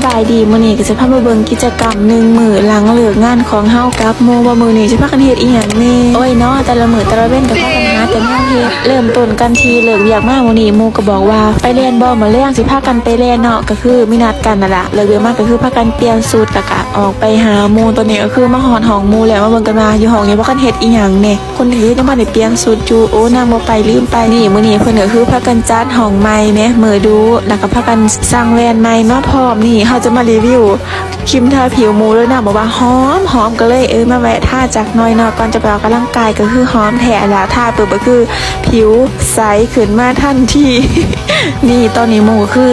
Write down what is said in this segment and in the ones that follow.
ສະບາຍດີ ມື້ນີ້ກໍຊິພາມາເບິ່ງກິດຈະກຳໜຶ່ງມື້ຫຼັງເລີກງານຂອງເຮົາກັບໝູ່ ວ່າມື້ນີ້ຊິພາກັນເຮັດອີ່ຫຍັງແດ່. ໂອ້ຍເນາະ ແຕ່ລະມື້ແຕ່ລະເວັນກໍພາກັນຫາແຕ່ແນວເຮັດ. ເລີ່ມຕົ້ນກັນທີ່ເລີກວຽກມາມື້ນີ້ ໝູ່ກໍບອກວ່າໄປແລ່ນບໍ່ ມື້ແລງຊິພາກັນໄປແລ່ນເນາະ. ກໍຄືມີນັດກັນນັ້ນລະ ເລີກວຽກມາກໍຄືພາກັນປ່ຽນຊຸດ ແລ້ວກໍອອກໄປຫາໝູ່. ຕອນນີ້ກໍຄືມາຮອດຫ້ອງໝູ່ແລ້ວ ມາເບິ່ງກັນວ່າຢູ່ຫ້ອງນີ້ພາກັນເຮັດອີ່ຫຍັງແດ່. ຄົນອື່ນຍັງບໍ່ໄດ້ປ່ຽນຊຸດຢູ່. ໂອ້ ນາງບໍ່ໄປ ລືມໄປ. ນີ້ ມື້ນີ້ເພິ່ນກໍຄືພາກັນຈັດຫ້ອງໃໝ່ແໝ ມື້ດຸ ແລ້ວກໍພາກັນສັ່ງແວ່ນໃໝ່ມາພ້ອມ. ນີ້ ເຮົາຈະມາຣີວິວຄຣີມທາຜິວໝູ່ເດີ. ນາງບອກວ່າຫອມ ຫອມ ກໍເລີຍ ເອີ ມາແວະທາຈັກໜ່ອຍເນາະ. ກ່ອນຈະໄປອອກກຳລັງກາຍກໍຄືຫອມແທ້ລະ ທາປຶບກໍຄືຜິວໃສຂຶ້ນມາທັນທີ. ນີ້ ຕອນນີ້ໝູ່ກໍຄື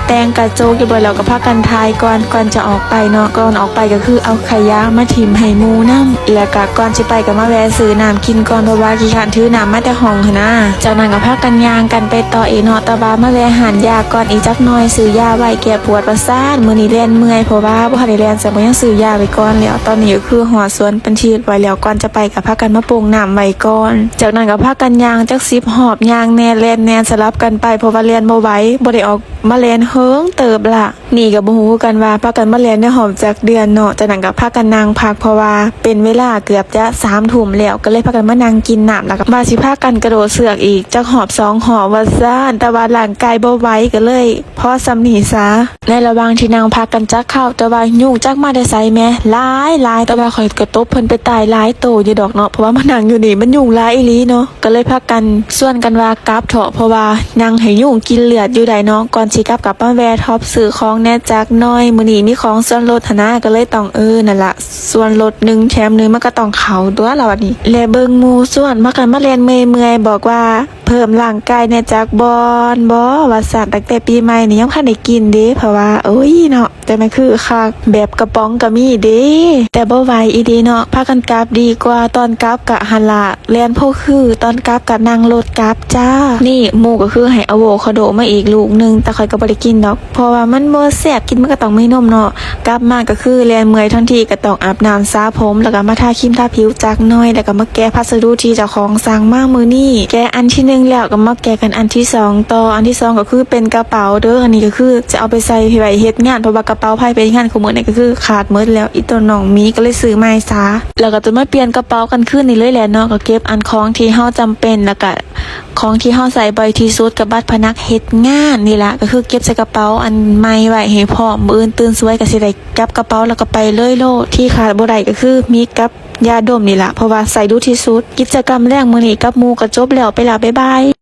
ແຕ່ງກະຈົກຮຽບຮ້ອຍແລ້ວ ກໍພາກັນຖ່າຍກ່ອນ ກ່ອນຈະອອກໄປເນາະ. ກ່ອນອອກໄປກໍຄືເອົາຂະຫຍະມາຖິ້ມໃຫ້ໝູ່ນຳ ແລ້ວກໍກ່ອນຊິໄປກໍມາແວ່ຊື້ນ້ຳກິນກ່ອນ ເພາະວ່າຂີ້ຄ້ານຖືນ້ຳມາແຕ່ຫ້ອງຫັ້ນນາ. ຈາກນັ້ນກໍພາກັນຍ່າງກັນໄປຕໍ່ອີກເນາະ ແຕ່ວ່າມາແວ່ຮ້ານຢາກ່ອນອີກຈັກໜ່ອຍ ຊື້ຢາໄວ້ແກ້ປວດວ່າຊັ້ນ. ມື້ນີ້ແລ່ນເມື່ອຍ ເພາະວ່າບໍ່ທັນໄດ້ແລ່ນ ແຕ່ກໍຍັງຊື້ຢາໄວ້ກ່ອນ. ແລ້ວຕອນນີ້ກໍຄືຮອດສວນເປັນທີ່ຮຽບຮ້ອຍແລ້ວ ກ່ອນຈະໄປກໍພາກັນມາໂປ່ງນ້ຳໄວ້ກ່ອນ. ຈາກນັ້ນກໍພາກັນຍ່າງຈັກສິບຮອບ ຍ່າງແດ່ແລ່ນແດ່ ສະຫຼັບກັນໄປ ເພາະວ່າແລ່ນບໍ່ໄຫວ ບໍ່ໄດ້ອອກ ມາແລ່ນເຫິງເຕີບລະ. ນີ້ກໍບໍ່ຮູ້ຄືກັນວ່າພາກັນມາແລ່ນໄດ້ຮອບຈັກເດືອນເນາະ. ຈາກນັ້ນກໍພາກັນນັ່ງພັກ ເພາະວ່າເປັນເວລາເກືອບຈະສາມທຸ່ມແລ້ວ ກໍເລີຍພາກັນມານັ່ງກິນນ້ຳ ແລ້ວກໍວ່າຊິພາກັນກະໂດດເຊືອກອີກຈັກຮອບສອງຮອບວ່າຊັ້ນ ແຕ່ວ່າຮ່າງກາຍບໍ່ໄຫວ ກໍເລີຍພໍສ່ຳນີ້ຊະ. ໃນລະຫວ່າງທີ່ນັ່ງພັກກັນຈັກເຂົ້າ ແຕ່ວ່າຍຸງຈັກມາແຕ່ໃສແມ ຫຼາຍໆ ແຕ່ວ່າຂ້ອຍກໍຕົບເພິ່ນໄປຕາຍຫຼາຍໂຕຢູ່ດອກເນາະ ເພາະວ່າມານັ່ງຢູ່ນີ້ມັນຍຸງຫຼາຍອີ່ຫຼີເນາະ. ກໍເລີຍພາກັນຊວນກັນວ່າກັບເຖາະ ເພາະວ່ານັ່ງໃຫ້ຍຸງກິນເລືອດຢູ່ໃດເນາະ. ກ່ອນຊິກັບກໍມາແວ່ທັອບຊື້ຂອງແດ່ຈັກໜ່ອຍ ມື້ນີ້ມີຂອງສ່ວນລົດຫັ້ນນາ ກໍເລີຍຕ້ອງ ເອີ ນັ້ນລະ ສ່ວນລົດໜຶ່ງແຖມໜຶ່ງ ມັນກໍຕ້ອງເຂົ້າຕົວະລະບັດນີ້. ແລະເບິ່ງໝູ່ຊວນ ພາກັນມາແລ່ນເມື່ອຍໆ ບອກວ່າເພີ່ມຮ່າງກາຍແດ່ຈັກບ່ອນບໍ່ວ່າຊັ້ນ. ຕັ້ງແຕ່ປີໃໝ່ນີ້ຍັງບໍ່ທັນໄດ້ກິນເດ້ ເພາະວ່າ ໂອ້ຍເນາະ ແຕ່ມັນຄືຄັກ ແບບກະປ໋ອງກໍມີເດ້ ແຕ່ບໍ່ໄຫວອີ່ຫຼີເນາະ ພາກັນກັບດີກວ່າ. ຕອນກັບກະຫັ້ນລະ ແລ່ນພໍຄື ຕອນກັບກະນັ່ງລົດກັບຈ້າ. ນີ້ໝູ່ກໍຄືໃຫ້ອາໂວຄາໂດມາອີກລູກໜຶ່ງ ແຕ່ຂ້ອຍກໍບໍ່ໄດ້ກິນດອກ ເພາະວ່າມັນບໍ່ແຊບ ກິນມັນກໍຕ້ອງມີນົມເນາະ. ກັບມາກໍຄືແລ່ນເມື່ອຍທັນທີ ກໍຕ້ອງອາບນ້ຳສະຜົມ ແລ້ວກໍມາທາຄຣີມທາຜິວຈັກໜ່ອຍ ແລ້ວກໍມາແກະພັດສະດຸທີ່ເຈົ້າຂອງສັ່ງມາມື້ນີ້. ແກະອັນທີໜຶ່ງແລ້ວ ກໍມາແກະກັນອັນທີສອງຕໍ່. ອັນທີສອງກໍຄືເປັນກະເປົາເດີ ອັນນີ້ກໍຄືຈະເອົາໄປໃສ່ໄວ້ເຮັດງານ ເພາະວ່າກະເປົາໃຜໄປເຮັດງານຄູ່ມື້ນີ້ກໍຄືຂາດໝົດແລ້ວ ອີ່ໂຕນ້ອງໝີກໍເລີຍຊື້ໃໝ່ຊະ. ແລ້ວກໍຈະມາປ່ຽນກະເປົາກັນຄືນນີ້ເລີຍແຫຼະເນາະ ກໍເກັບອັນຂອງທີ່ເຮົາຈຳເປັນ ແລ້ວກໍ ຂອງທີ່ເຮົາໃຊ້ບ່ອຍທີ່ສຸດກໍບັດພະນັກເຮັດງານນີ້ລະ ກໍຄືເກັບໃສ່ກະເປົາອັນໃໝ່ໄວ້ໃຫ້ພ້ອມ ມື້ອື່ນຕື່ນສວຍກໍຊິໄດ້ຈັບກະເປົາແລ້ວກໍໄປເລີຍໂລດ. ທີ່ຂາດບໍ່ໄດ້ກໍຄືມີກັບຢາດົມນີ້ລະ ເພາະວ່າໃຊ້ດຸທີ່ສຸດ. ກິດຈະກຳແລງມື້ນີ້ກັບໝູ່ກໍຈົບແລ້ວ ໄປລະ ບາຍບາຍ.